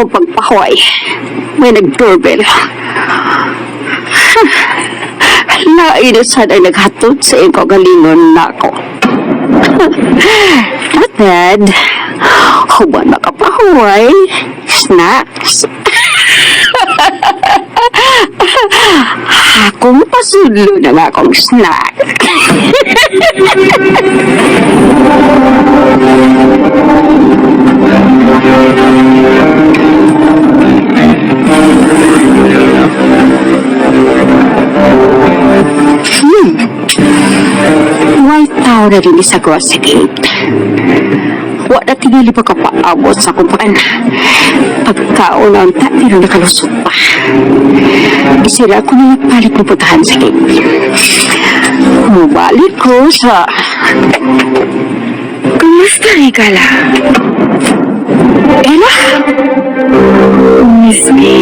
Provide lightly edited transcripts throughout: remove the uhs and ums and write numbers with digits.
akong pagpahuway, may nag-doorbell. Lain na sad ang naghatod sa iyong kagalingon na ako. Not bad. Huwag makapahuway. Snacks. Akong pasudlo na nga akong snack. White tao na rin isa ko sa gate. Wa na tingali pa kapaabot sa akong paan. Pagkaon ang ta, pero nakalusot pa. Isira ko na nagpalit ng putahan sa gate. Mubalik ko sa... Kumusta, Higala? Ella? Miss me?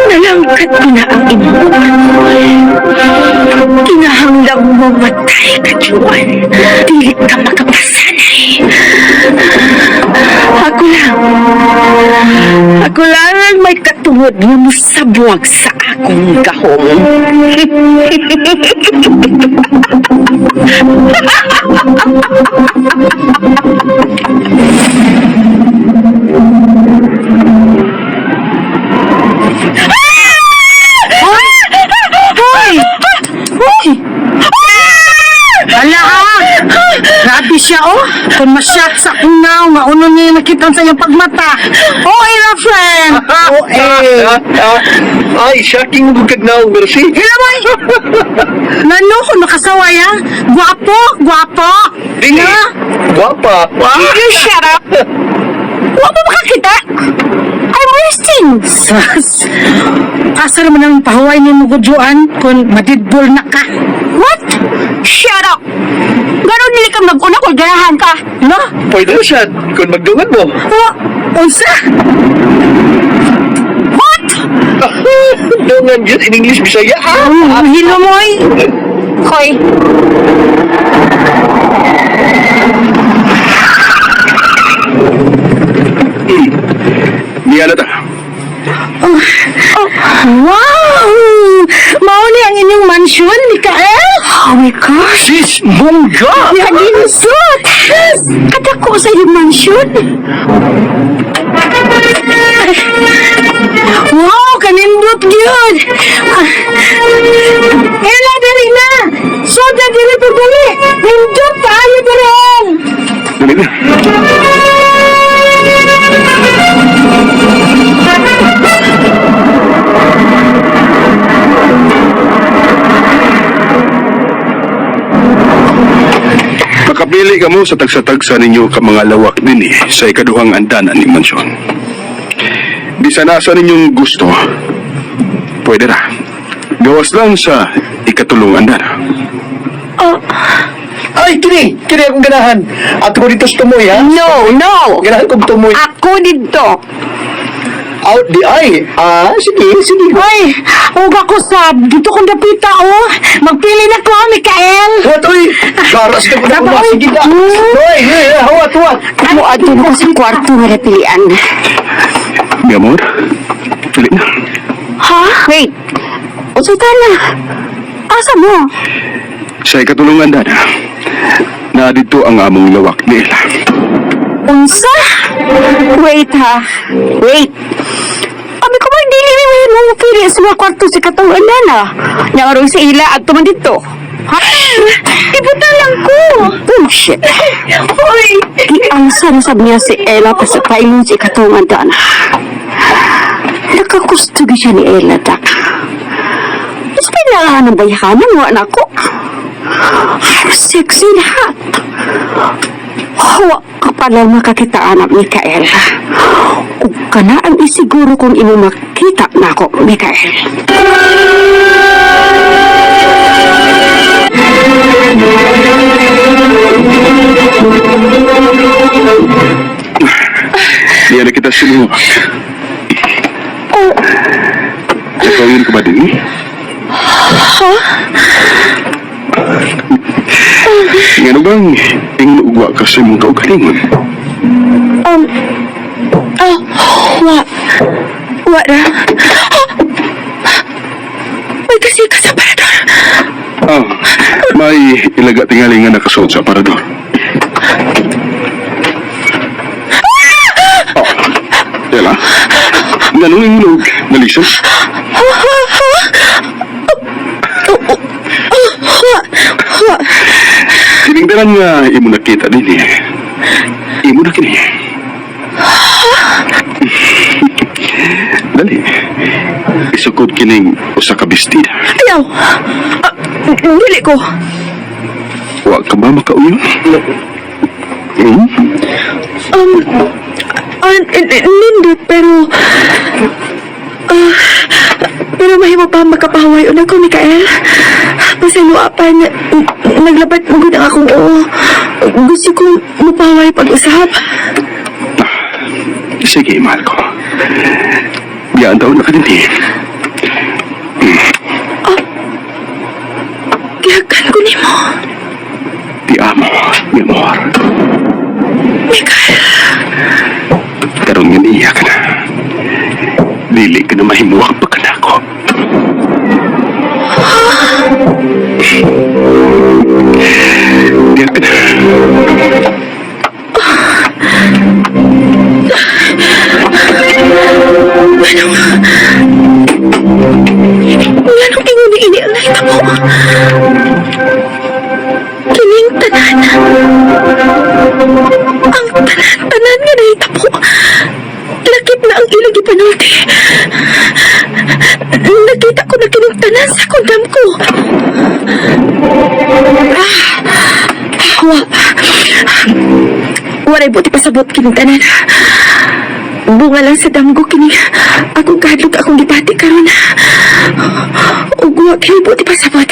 Nalangkat ko na ang imong alkohol. Kinahanglang mamatay ka, Juan. Dili ka makapasanay. Ako lang. Ako lang ang may katungod nga mosabuag sa akong gahom. Hoy! Hoy! Wala ha! Grabe siya, oh! Kung masyat sa kunaw, nga uno niya nakita sa iyong pagmata. Oh, ira, friend! Oh, eh! Ay, shocking mo kag naong, Mercy. Hila, boy! Nano kung nakasaway, ha? Guwapo! Guwapo! Dili. Na? Guwapa. You shut up! Wa mo makakita? I'm resting! Sas! Asa naman ang pahuway ni mo, Juan, kung madidbol na ka? What? Shut up! Ganon nili ka mag-una kung ganahan ka. No? Pwede na siya kung magdungan mo. Oh, unsa? What? Dungan yun in English, Bisaya. Ah! Oh, hilo mo, eh. Hoy. Niya na ta. Oh, wow! Mao ni ang inyong mansion, Mikael? Oh my gosh! Sis, bongga! Nalinsot! Kadako sa iyong mansion. Wow, kanindot gyud. Ah, Ela diri na. Soda diri pagdali. Nindot tayo diri. Dali na. Makapili ka mo sa tagsa-tagsa ninyo ka mga lawak din eh, sa ikaduhang andanan ni mansyon. Bisan asa ninyong gusto, pwede ra. Gawas lang sa ikatulong andana. Ay, kini! Kini akong ganahan. At ko dito sa tumoy, ha? No, no! Ganahan kong tumoy. Ako dito. Out di ay. Ah, sige, sige. Hoy, ug ako sab dito kong dapita oh. Magpili na ko, Mikael. What, uy? Garas ka ko na Dapat, uma. uy. Sige na. Uy, hey, hawat, hawat. Mo adto na ko sa kwarto nga napilian. Mi amor, dali na. Ha? Wait. Unsay na? Asa mo? Sa ikatulong andana, na dito ang among lawak ni Ella. Unsa? Wait ha. Wait. Abi ko bang dili mo mo pili sa mga kwarto sa katong andana? Nangarong sa ila adto man dito. Ha? Ibuta lang ko. Bullshit. Hoy! Giangsa na sab niya si Ella pa sa paingon sa ikatong andana. Nakakusto gyud siya ni Ella, dak. Mas kailangan ng bayhanan mo, anak ko. Sexy lahat. Huwa ka pala makakita, anak, Mikael. Ug kana ang isiguro kung imo makita na ako, Mikael. Niya na kita sinuwak. Oh, Ha? Ngano bang ingugwa ka sa imong kaugalingon? Oh, wa. Wa ra. Ah! May kasi ka sa parador. Ah, may ilaga tingali nga nakasuot sa aparador. Oh, Ella, nganong ingnog nalisod? Wa. Tiningdaran nga imo nakita din eh. Imo na kini. Dali. Isukod kining usa ka bestida. Ayaw. Ah, dili ko. Wa ka ba makauyon? Hmm? Ah, nindot, pero... Ah, pero mahimo pa makapahaway una ko, Mikael. Pasayloa pa, naglabat mo gud ang akong oo. Gusto kong mapahaway pag-usap. Sige, mahal ko. Biyaan taon na ka din eh. Gihagan ko nimo. Ti amo, mi amor. Mikael, Karon nga niya ka na. Dili ka na mahimuwak pa ka na ako. Diya ka na. nganong ingon ni ini ang nahitabo? Kining tanan. Ang tanan-tanan nga nahitabo. Lakip na ang ilang gipanulti. Nakita ko na kining tanan sa kundam ko. Ah, wa. Waray buti pasabot kining tanan. Bunga lang sa damgo kini akong kahadlok akong gipati karon. Ug wa kini buti pasabot.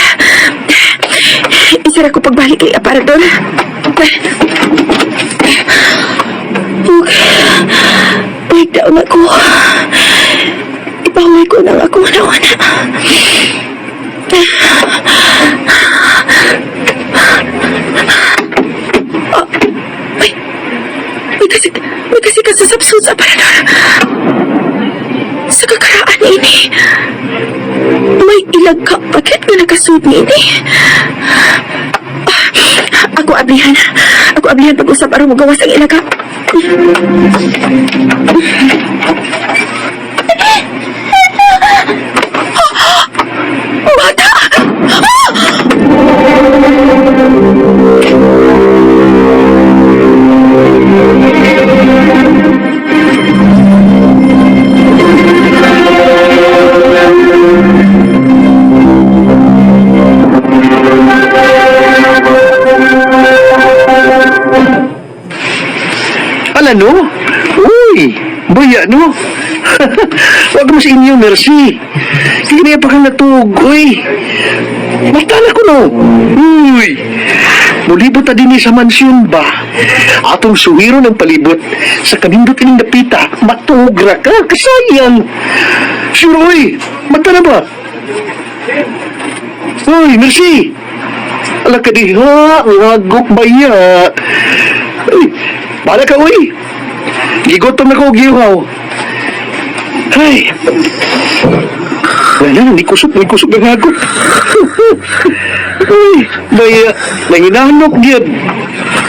Isara ko pagbalik kay aparador. Ug balik daw na ko. Ipahaway ko nang akong wana. Ay, may kasi kasasabsod sa aparador. Sa kakaraan ini, may ilag ka bakit nga nakasuot ni ini? Ah, ako ablihan. Ako ablihan pag-usap aron mo gawas ang ilaga. Bata! Ala no? Uy, baya no? Wag mo sa inyo, merci. Hindi pa kang natug, uy. Matala ko no. Uy, mulibot na din sa mansyon ba? Atong suwiro ng palibot sa kanindot ining napita, matugra ka, kasayang. Sure, uy, mata na ba? Uy, merci. Ala ka diha, ngagok ba iya? Uy, para ka, uy. Gigutom na ko, gihaw. Ay, wala, ni kusog ng hagok. Uy, may, nanginanok gyud.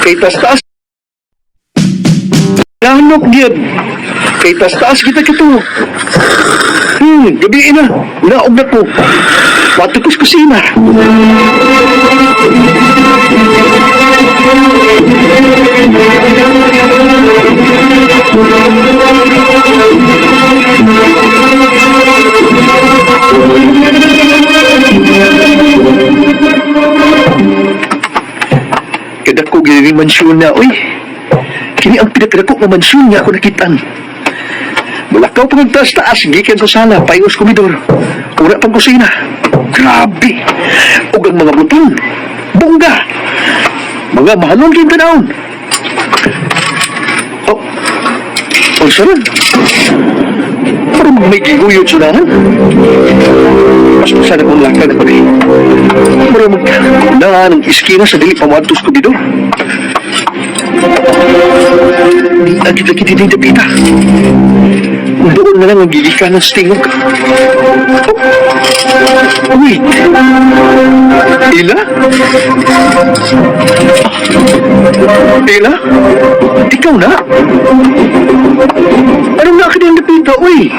Kay tas-taas. Nanok gyud. Kay tas-taas kita kito. Gabi na. Naog na ko. Patukos kusina. Kadako gini mansyon na, uy. Kini ang pinakadako nga mansyon nga ako nakitaan. Mulakaw pa ng taas-taas, gikan sa sala, payos komidor. Ura pang kusina. Grabe! Ug ang mga butong, bongga! Mga mahalon kayong tanawon. Oh, oh, sarang. Pero may giguyod sa unahan. Mas masana kong lakad pa rin. Mura magdaan ang iskina sa dili pamuadto sa kubidor. Di agad-agad din dapita. Doon na lang ang gigikanan sa tingog. Oh, wait. Ila? Ila? Ikaw na? Anong na ka diyang dapita, uy?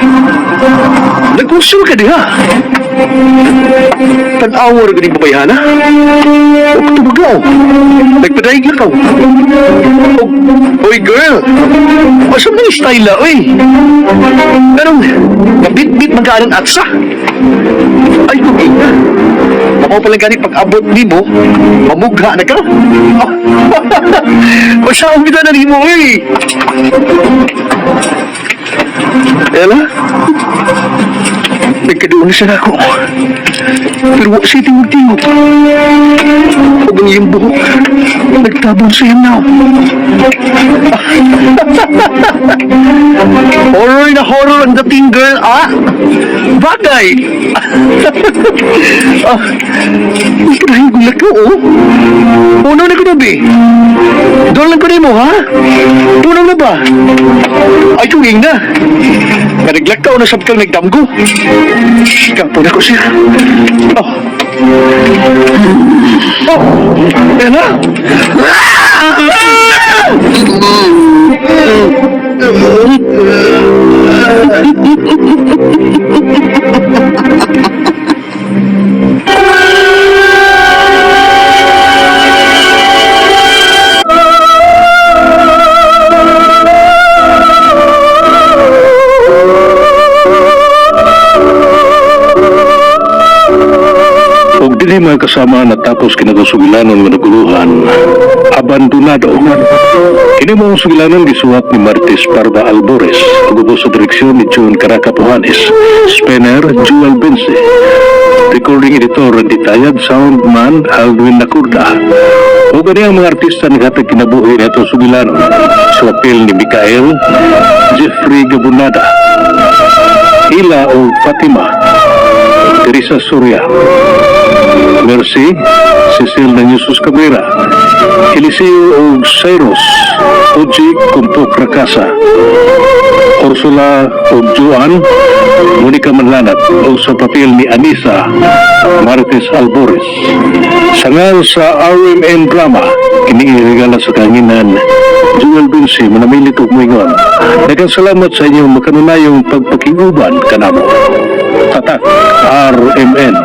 Nag-usul ka diha. Tan-awa ra ganing babayhana. O tubagaw. Nagpadaig lang ka. Oh, oy, girl. Asa man yung style la, oy? Anong nabit-bit magkaanang atsa? Ay, kung ina. Makaw pala gani pag-abot nimo, mamugha na ka. Masaong kita na nimo, oy. Ella? Nagkadoon na siya na ako. Pero wa siya tingog-tingog. Ug ang iyang buhok, nagtabon sa iyang nawong. Horror na horror ang dating, girl, ah! Bagay! Ah, uy, kanahin kong lakaw, oh. Puno na ko na, be. Doon lang ko nimo, ha? Puno na ba? Ay, tunging na. Nga naglakaw na sab kang nagdamgo. Kampo na ko siya. Oh. Oh! Ella? Ug dinhi, mga kasama, natapos kinatong sugilanon nga naguluhan, Abandonado. Kini mo ang sugilanon gisuwat ni Martis Parda Albores, ug ubos sa direksyon ni June Caraca Puhanes, Spanner Jewel Bense, Recording Editor Randy Tayad, Soundman Alwin Nakurda. Ug kani ang mga artista naghatag kinabuhi nitong sugilanon. Sa papel ni Mikael, Jeffrey Gabunada, Ila o Fatima, Teresa Soria, Mercy, Cecil Nanyusos Cabrera, Eliseo og Cyrus, Oji Kumpok Rakasa, Ursula og Joan, Monica Manlanat, o sa papel ni Anisa, Marites Albores. Sangal sa RMN Drama, kini regala sa kahanginan, Joel Binsi, manamilit og muingon. Daghang salamat sa inyong makanunayong pagpakiguban kanamo. Tatak RMN.